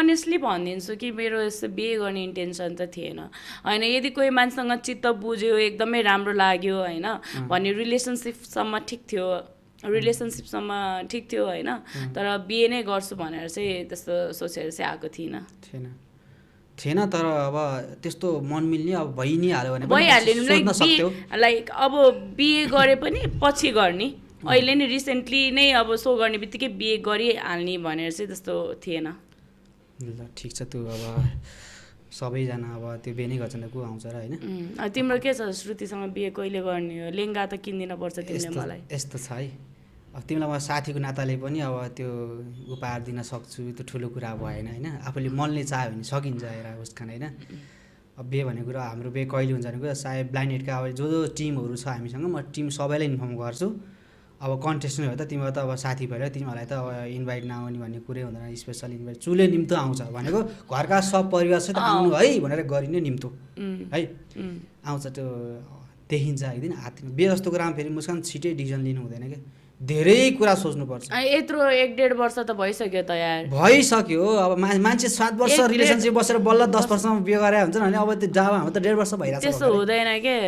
Honestly भनिदिन्छु कि मेरो यस्तो बिहे गर्ने इन्टेन्सन त थिएन होइन। यदि कोही मान्छेसँग चित्त बुझ्यो एकदमै राम्रो लाग्यो होइन भने रिलेसनसिपसम्म ठिक थियो होइन। तर बिहे नै गर्छु भनेर चाहिँ त्यस्तो सोचेर चाहिँ आएको थिएन तर अब त्यस्तो मन मिल्ने अब भइ नै हाल्यो भने भइहाल्यो लाइक अब बिहे गरे पनि पछि गर्ने अहिले नै रिसेन्टली नै अब सो गर्ने बित्तिकै बिहे गरिहाल्ने भनेर चाहिँ त्यस्तो थिएन। ल ठिक छ, त्यो अब सबैजना अब त्यो बिहे नै गर्छन् को आउँछ र होइन। तिम्रो के छ श्रुतिसँग बिहे कहिले गर्ने हो? लेङ्गा त किनिदिन पर्छ तिमीले मलाई। यस्तो छ है, अब तिमीलाई म साथीको नाताले पनि अब त्यो उपहार दिन सक्छु, त्यो ठुलो कुरा भएन होइन। आफूले मनले चाह्यो भने सकिन्छ हेर उसखान होइन। अब बिहे भनेको कुरा हाम्रो बिहे कहिले हुन्छ भनेको सायद ब्लाइन्ड डेटका अब जो टिमहरू छ हामीसँग म टिम सबैलाई इन्फर्म गर्छु। अब कन्टेस्ट नै हो त तिमीहरू त अब साथी भएर तिमीहरूलाई त अब इन्भाइट नआउने भन्ने कुरै हुँदैन। स्पेसल इन्भाइट चुले निम्तो आउँछ भनेको घरका सब परिवारसित आउनु है भनेर गरिने निम्तो है आउँछ। त्यो देखिन्छ एक दिन हात बिहे जस्तो कुरामा फेरि मुस्कान छिटै डिसिजन लिनु हुँदैन क्या, धेरै कुरा सोच्नुपर्छ। यत्रो 1-1.5 वर्ष त भइसक्यो त यार। भइसक्यो अब मान्छे 7 वर्ष रिलेसनसिप बसेर बल्ल 10 वर्षमा बिहे गरे हुन्छ भने अब त्यो जाबा हाम्रो त 1.5 वर्ष भइरहेको छ। त्यस्तो हुँदैन के।